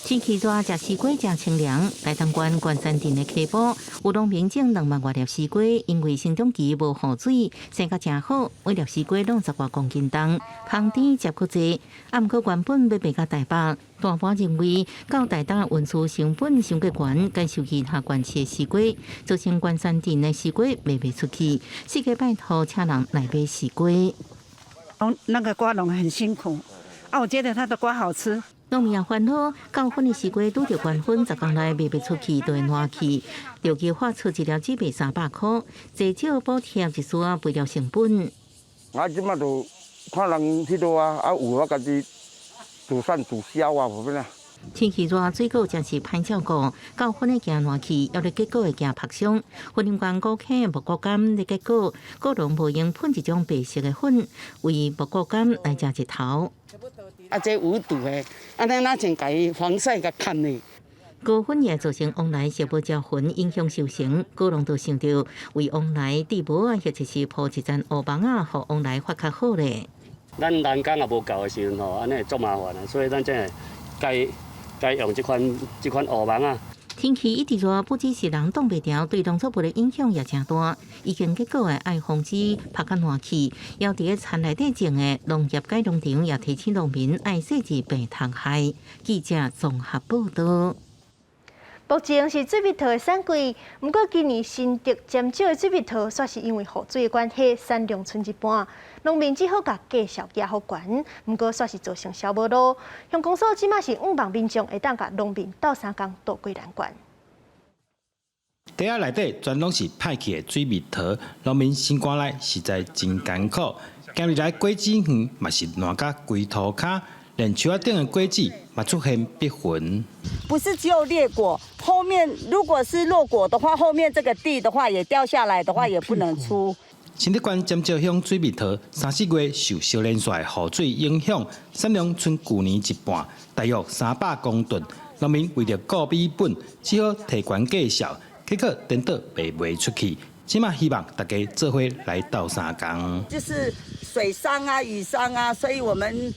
天氣熱，食西瓜誠清涼。台東縣關山鎮的溪埔，有農民種2萬外粒西瓜，因為生長期無雨水，生甲誠好，每粒西瓜攏10外公斤重，芳甜汁閣濟。啊，毋過原本欲賣到台北，大盤認為到台東運輸成本傷過懸，改收其他縣市的西瓜，造成關山鎮的西瓜賣袂出去，四界拜託請人來買西瓜。哦，那個瓜農很辛苦，啊，我覺得他的瓜好吃。農民也煩惱，九份的西瓜拄著懸溫，10工內賣袂出去，就會爛去。就計劃出一粒只賣300箍，濟少補貼一絲仔肥料成本。我這馬就看人彼落啊，啊有我家己自產自銷啊，無變啊。天氣熱，水果誠是歹照顧，九份的驚爛去，猶咧結果會驚曝傷。雲林縣古坑木瓜柑咧結果，果農無閒噴一種白色的粉，為木瓜柑來遮日頭。啊，這有毒的，啊，咱若像共伊防曬共崁呢。高溫也造成旺來小無焦粉影響收成，果農都想著為旺來戴帽仔，或者是鋪一層烏網仔，予旺來發較好咧。咱人工也無夠的時陣吼，按呢會足麻煩的，所以咱才會改改用這款烏網仔。天氣一直熱，不只是人擋袂牢，對農作物的影響也誠大。已經結果的愛防止曝甲爛去，猶佇咧田內底種的農業改良場也提醒農民愛細緻病蟲害。記者綜合報道。目前是水蜜桃的產季，毋過今年新竹尖石的水蜜桃，煞是因為雨水的關係，產量賰一半，農民只好共價數壓予懸，毋過煞是造成銷無路。鄉公所這馬是向望民眾會當共農民鬥相共渡過難關。袋仔內底全攏是歹去的水蜜桃，農民心肝內實在真艱苦。今日來果子園嘛是爛甲規塗跤，連樹仔頂的果子嘛出現篦痕。不是只有裂果，後面如果是落果的話，後面這個蒂的話也掉下來的話，也不能出。新竹縣尖石鄉水蜜桃三四月受小連續雨水影響，產量賰舊年一半，大約300公噸。農民為著顧米本，只好提懸價數，結果顛倒賣袂出去。這馬希望大家做伙來鬥相共。就是水傷啊、雨傷啊，所以我們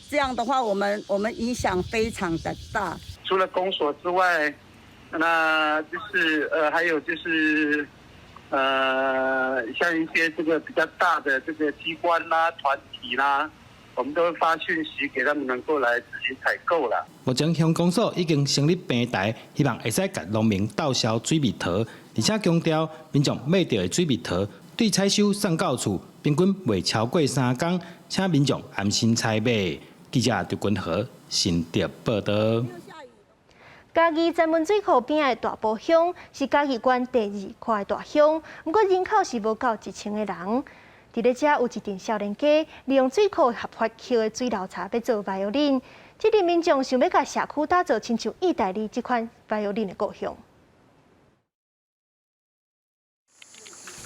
這樣的話，我們影響非常的大。除了公所之外，那就是還有就是像一些這個比較大的這個機關啦、團體啦，我們都會發訊息給他們，能夠來自己採購啦。目前鄉公所已經成立平台，希望會使共農民鬥銷水蜜桃，而且強調民眾買著的水蜜桃對採收送到厝，平均袂超過3工，請民眾安心採買。記者劉君和新竹報道。嘉義曾文水庫邊的大埔鄉是嘉義縣第二闊的大鄉，毋過人口是無夠1000個人。佇咧遮有一陣少年家利用水庫合法抾的水流柴欲做 violin，這陣民眾想欲共社區打造親像義大利這款 violin 的故鄉。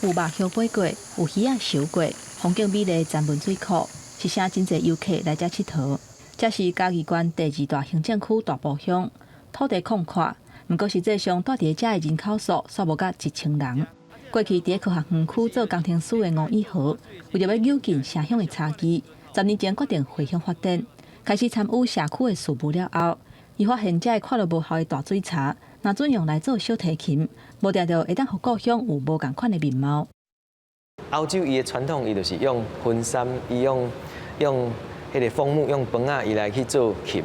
有肉葉飛過，有魚仔游過，風景美麗的曾文水庫，是啥真濟遊客來遮𨑨迌。這是嘉義縣第二大行政區大埔鄉，土地曠闊，毋過實際上蹛佇遮的人口數煞無到1000人。過去佇咧科學園區做工程師的吳以豪，為著欲扭緊城鄉的差距，10年前決定回鄉發展，開始參與社區的事務了後，伊發現這个看落無效的大水柴，若準用來做小提琴，無定著會當予故鄉有無仝款的面貌。歐洲伊的傳統，伊就是用雲杉，伊用彼个楓木，用枋仔，伊來去做琴。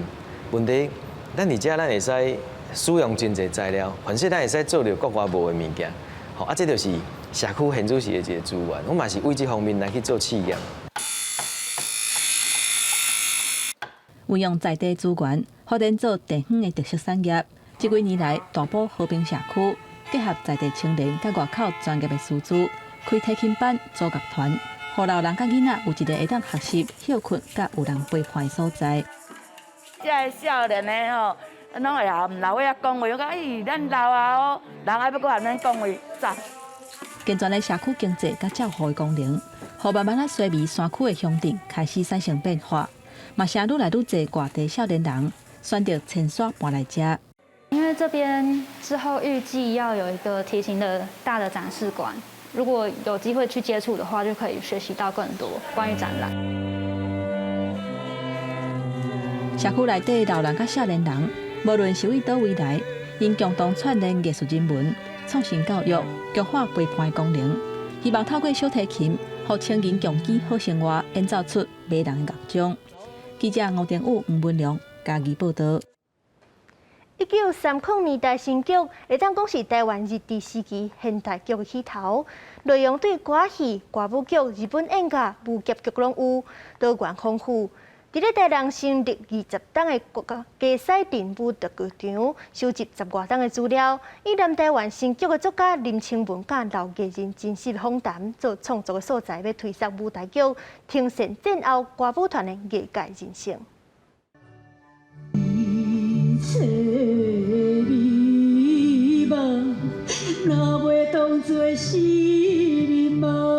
問題，咱佇遮咱會使使用真濟材料，反正咱會使做著國外無的物件。吼，啊，這就是社區現主時的一个資源。我嘛是為這方面來去做試驗。運用在地資源，發展做地方的特色產業。這幾年來，大埔和平社區結合在地青年佮外口專業的師資，開提琴班、組樂團，予老人佮囡仔有一个會當學習、歇睏佮有人陪伴的所在。這个少年的吼，攏會含老歲仔講話，我講咦，咱老啊哦，人還欲閣含咱講話，走。健全的社區經濟佮照護的功能，予慢慢仔衰微山區的鄉鎮開始產生變化，嘛成愈來愈濟外地少年人選擇遷徙搬來遮。因為這邊之後預計要有一個提琴的大的展示館，如果有機會去接觸的話，就可以學習到更多關於展覽。社區內底老人佮少年人，無論是對佗位來，𪜶共同串聯藝術人文、創新教育、強化陪伴的功能，希望透過小提琴，予青年共建好生活，演奏出迷人的樂章。記者吳定宇、吳文良嘉義報道。1930年代新劇，會當講是台灣日治時期現代劇的起頭，內容對歌戲、歌舞劇、日本演藝、武俠劇攏有，多元豐富。佇咧台南成立20棟的國家佳西鎮舞蹈劇場，收集10外檔的資料，以南台灣新劇的作家林清文佮劉藝人真實訪談做創作的素材，欲推捒舞台劇，呈現戰後歌舞團的藝界人生。一切美夢，若袂當做是夢。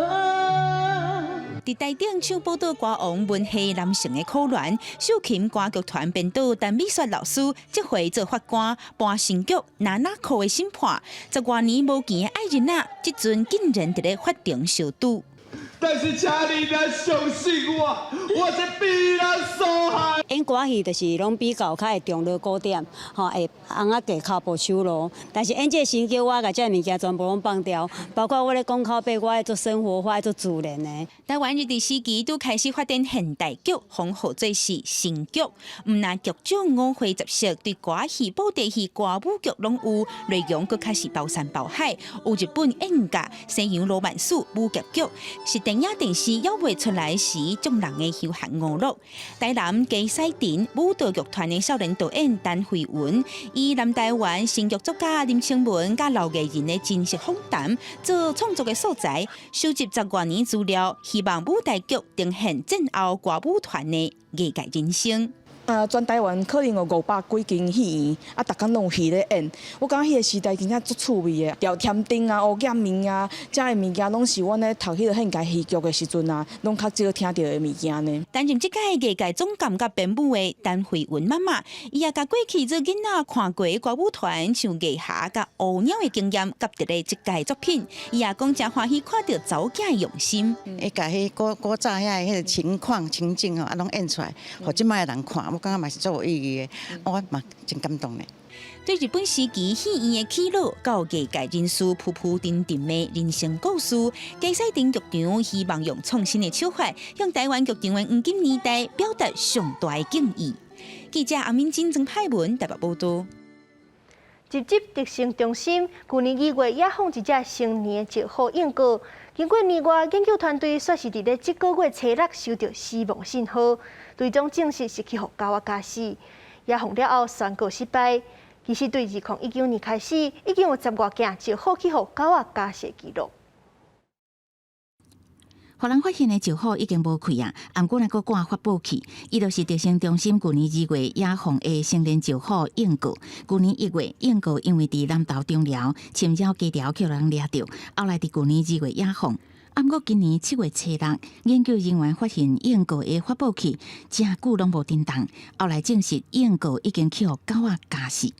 佇台頂唱寶島歌王文夏男性的苦戀，秀琴歌劇團編導陳美雪老師，這回做法官搬新劇《娜娜哭的審判》，10外年無見的愛人仔，這陣竟然佇咧法庭相拄。但是請你來相信我，我是必然受害。演歌戲就是攏比較較會中落鼓點，吼會尪仔加跤步手路。但是演這個新劇，我共這个物件全部攏放掉，包括我咧講口白，我愛做生活化，愛做自然的。台灣日治時期拄開始發展現代劇，封號做是新劇。毋但劇種五花十色，對歌戲、布袋戲、歌舞劇攏有，內容閣較是包山包海。有日本演藝、西洋羅曼史、武俠劇，是電影電視猶未出來時，眾人的休閒娛樂。台南佳西鎮舞蹈劇團的少年導演陳慧文，以南台灣新劇作家林清文佮劉藝人的真實訪談做創作的素材，收集10外年資料，希望舞台劇呈現戰後歌舞團的藝界人生。啊，全台灣可能有500幾間戲院，啊，逐工攏有戲咧演。我感覺彼個時代真正足趣味的，調甜燈啊、烏鏡麵啊，這个物件攏是阮咧讀彼个現代戲劇的時陣啊，攏較少聽著的物件呢。擔任這屆藝界總監佮編舞的陳慧文媽媽，伊也共過去做囡仔看過歌舞團像藝俠佮烏鳥的經驗，佮佇咧這屆作品，伊也講誠歡喜看著查某囝的用心，會共彼古古早遐彼个情況情景吼，啊，攏演出來，予這擺的人看。我感覺嘛是足有意義的，我嘛真感動咧。對日本時期戲院的起落，到藝界人士浮浮沉沉的人生故事，佳西鎮劇場希望用創新的手法，向台灣劇場的黃金年代表達上大的敬意。記者阿敏金、曾派文台北報道。集集特生中心，舊年2月野放一隻成年的石虎鸚鵡，經過年外研究團隊煞是佇咧這個月初六收到死亡信號，最終證實是去予狗仔咬死。野放了後宣告失敗。其實對2019年開始，已經有十外件石虎去予狗仔咬死記錄。予人發現的石虎已經無氣啊，毋過閣掛發報器，伊就是特生中心舊年2月野放的成年石虎鸚鵡。舊年1月，鸚鵡因為佇南投中寮侵擾雞巢，予人掠著，後來佇舊年二月野放。毋過今年7月初六，研究人員發現鸚鵡的發報器誠久攏無振動，後來證實鸚鵡已經去予狗仔咬死。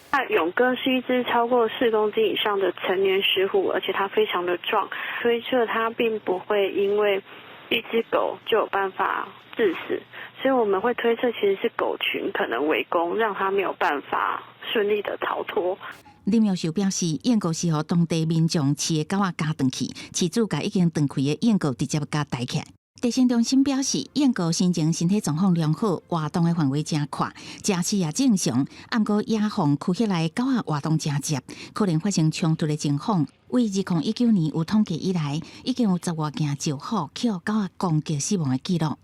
那勇哥是一隻超過4公斤以上的成年石虎，而且它非常的壯，推測它並不會因為一隻狗就有辦法致死，所以我們會推測其實是狗群可能圍攻，讓它沒有辦法順利的逃脫。林妙秀表示，鸚鵡是予當地民眾飼的狗仔咬斷去，飼主共已經斷氣的鸚鵡直接共抬起來。特生中心表示，鸚鵡生前身體狀況良好，活動的範圍誠闊，食肆也正常。毋過野放區域內狗仔活動誠濟，可能發生衝突的情況。為2019年有統計以來，已經有十外件石虎予狗仔攻擊死亡的記錄。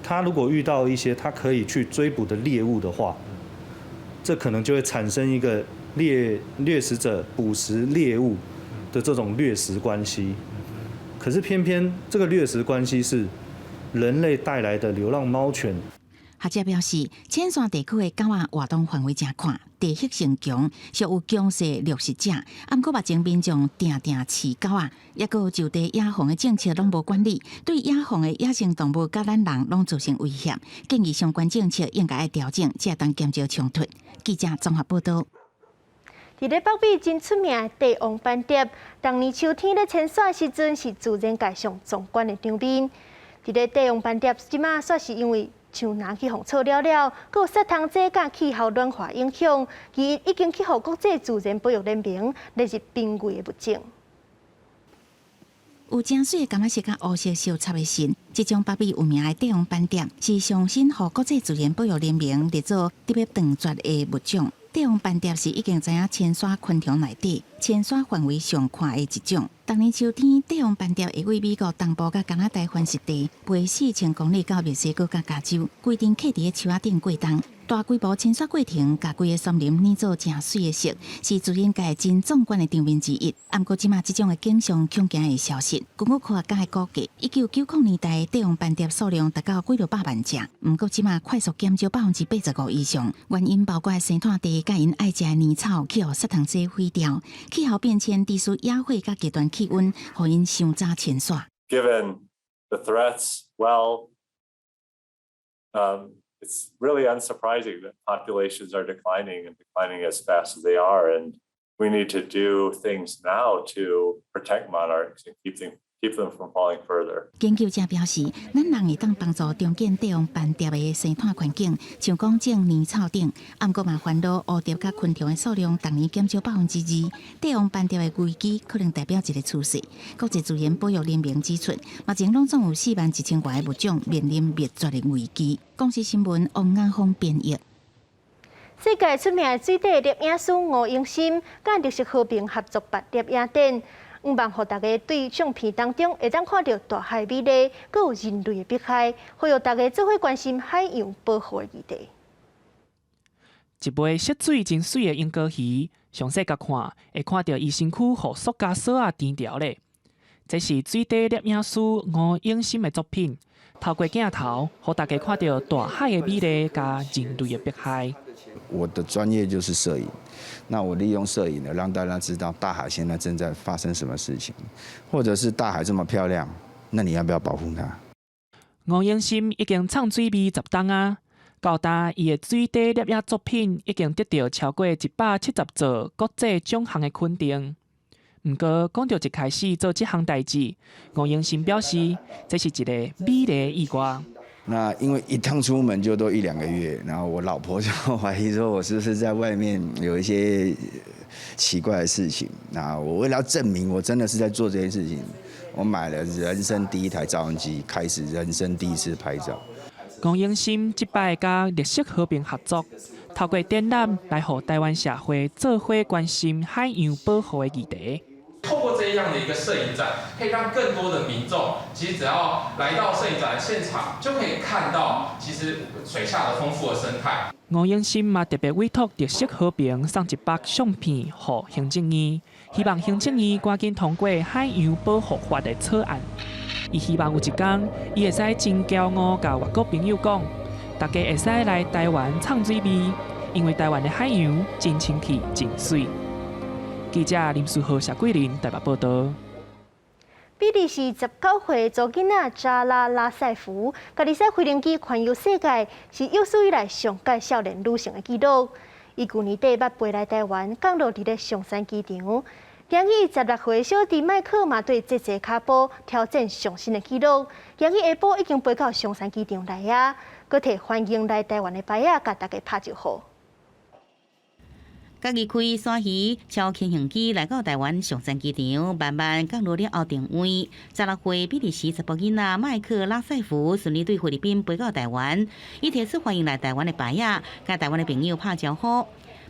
他如果遇到一些他可以去追捕的獵物的話，這可能就會產生一個獵食者捕食獵物的這種掠食關係。可是偏偏這個掠食關係是人類帶來的流浪貓犬。學者表示，淺山地區的狗仔活動範圍誠闊，地域性強，屬有強勢掠食者。毋過目前民眾定定飼狗仔，抑閣有就地野放的政策攏無管理，對野放的野生動物佮咱人攏造成威脅。建議相關政策應該愛調整，才會當減少衝突。記者綜合報道。佇咧北美真出名的帝王斑蝶，逐年秋天咧遷徙時陣是自然界上壯觀的場面。佇咧帝王斑蝶這馬煞是因為樹林去予鋤了了，閣有殺蟲劑佮氣候暖化影響，伊已經去予國際自然保育聯盟列入瀕危的物種。有誠媠的柑仔色佮烏色相插的線，這種北美有名的帝王斑蝶是上新予國際自然保育聯盟列做特別斷絕的物種。帝王斑蝶是已經知影遷徙昆蟲內底遷徙範圍上寬的一種。逐年秋天，帝王斑蝶會對美國東部佮加拿大繁殖地飛4000公里到墨西哥佮加州，規陣徛佇咧樹仔頂過冬。大規模遷徙過程，共規个森林染做誠媠的色，是自然界真壯觀的場面之一。毋過，這馬這種的景象恐驚會消失。根據科學家的估計，1990年代帝王斑蝶數量達到幾落百萬隻，毋過這馬快速減少85%以上。原因包括生態地佮𪜶愛食的年草去予殺蟲劑毀掉，氣候變遷致使野火佮極端氣溫，予𪜶傷早遷徙。 Given the threats, well, it's really unsurprising that populations are declining and declining as fast as they are. And we need to do things now to protect monarchs and keep them from falling further. 研究者表示，咱人會當幫助重建帝王斑蝶的生態環境，像講種年草等，毋過嘛煩惱蝴蝶佮昆蟲的數量逐年減少2%。帝王斑蝶的危機可能代表一個趨勢。國際自然保育聯盟指出，目前攏總有4萬1千外個物種面臨滅絕的危機。公視新聞王亞峰編譯。世界出名的水底攝影師吳永森，佮綠色和平合作辦攝影展，向望予大家對相片當中會當看著大海美麗，閣有人類的迫害，呼籲大家做伙關心海洋保護的議題。一尾色水真媠的鸚鵡魚，詳細共看，會看著伊身軀予塑膠索仔纏牢咧。這是水底攝影師吳永森的作品，透過鏡頭，予大家看著大海的美麗佮人類的迫害。我的專業就是攝影，那我利用攝影呢，讓大家知道大海現在正在發生什麼事情，或者是大海這麼漂亮，那你要不要保護它？吳永森已經藏水味10冬啊，到今伊的水底攝影作品已經得著超過170座國際獎項的肯定。毋過講著一開始做這項代誌，吳永森表示，這是一個美麗的意外。那因為一趟出門就都一兩個月，然後我老婆就懷疑說我是不是在外面有一些奇怪的事情。那我為了證明我真的是在做這件事情，我買了人生第一台照相機，開始人生第一次拍照。吳永森這擺佮綠色和平合作，透過展覽來予台灣社會做伙關心海洋保護的議題。透過這樣的一個攝影展，可以讓更多的民眾，其實只要來到攝影展的現場，就可以看到其實水下的豐富的生態。吳永新嘛特別委託綠色和平送一包相片予行政院，希望行政院趕緊通過海洋保護法的草案。伊希望有一天，伊會使真驕傲共外國朋友講，大家會使來台灣喰水味，因為台灣的海洋真清氣、真媠。記者林書豪、謝桂林台北報道。比利時19歲查某囡仔扎拉拉塞夫，家己駛飛行機環遊世界，是有史以來上蓋少年旅程的紀錄。伊舊年底捌飛來台灣，降落佇咧松山機場。今日16歲小弟麥克嘛對節節跤步挑戰上新的紀錄。今日下晡已經飛到松山機場來啊，閣提歡迎來台灣的牌仔，共大家拍招呼。家己開鯊魚超輕型機來到台灣松山機場，慢慢降落了後定位。16歲比利時查埔囡仔麥克拉塞夫順利對菲律賓飛到台灣，伊提出歡迎來台灣的牌仔，共台灣的朋友拍招呼。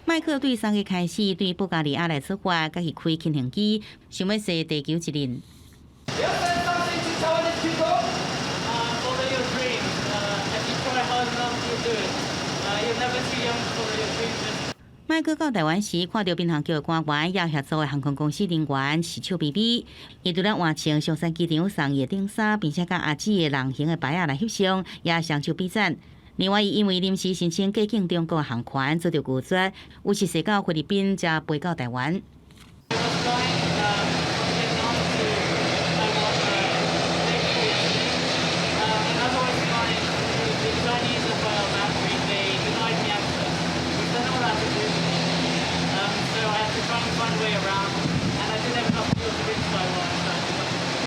麥克對3月開始對保加利亞來出發，家己開輕型機，想欲踅地球一輪。麥克到台灣時，看著民航局的官員，也協助的航空公司人員是笑眯眯。伊除了換穿松山機場送伊的頂衫，並且佮阿姊的人形的牌仔來翕相，也雙手比讚。另外，伊因為臨時申請過境中國航權，遭著拒絕，有時踅到菲律賓，才飛到台灣。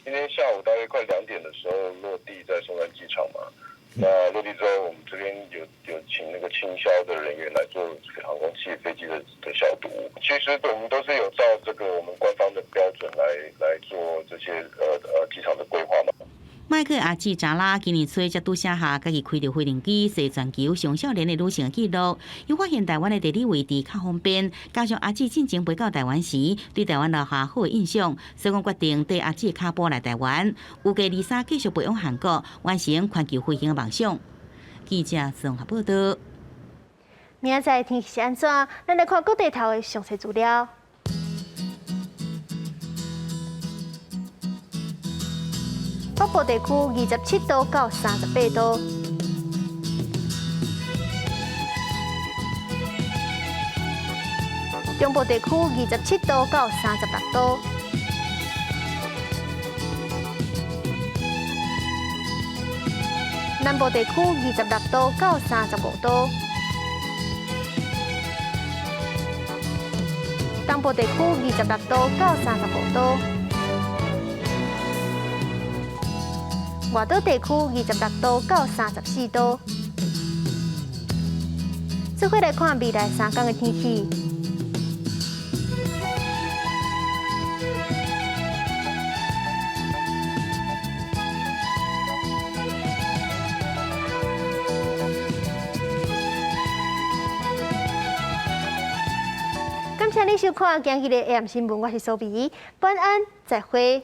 今天下午大約快2點的時候落地在松山機場嘛。那落地之後，我們這邊有請那個清消的人員來做航空器飛機的消毒。其實我們都是有照這個我們官方的標準來做這些機場的規劃嘛。麥克阿姊查拉今年初才拄寫下家己開著飛行機踅全球上少年的旅程紀錄，又發現台灣的地理位置較方便，加上阿姊進前飛到台灣時，對台灣留下好的印象，所以講決定綴阿姊的跤步來台灣，預計23繼續飛往韓國，完成環球飛行的夢想。記者綜合報道。明仔載天氣是按怎？咱來看各地頭的詳細資料。北部地區27度到38度，中部地區27度到36度，南部地區26度到35度，東部地區26度到35度。外島地區26度到34度。做伙來看未來3天的天氣。感謝你收看今日的 AM 新聞，我是蘇美，晚安，再會。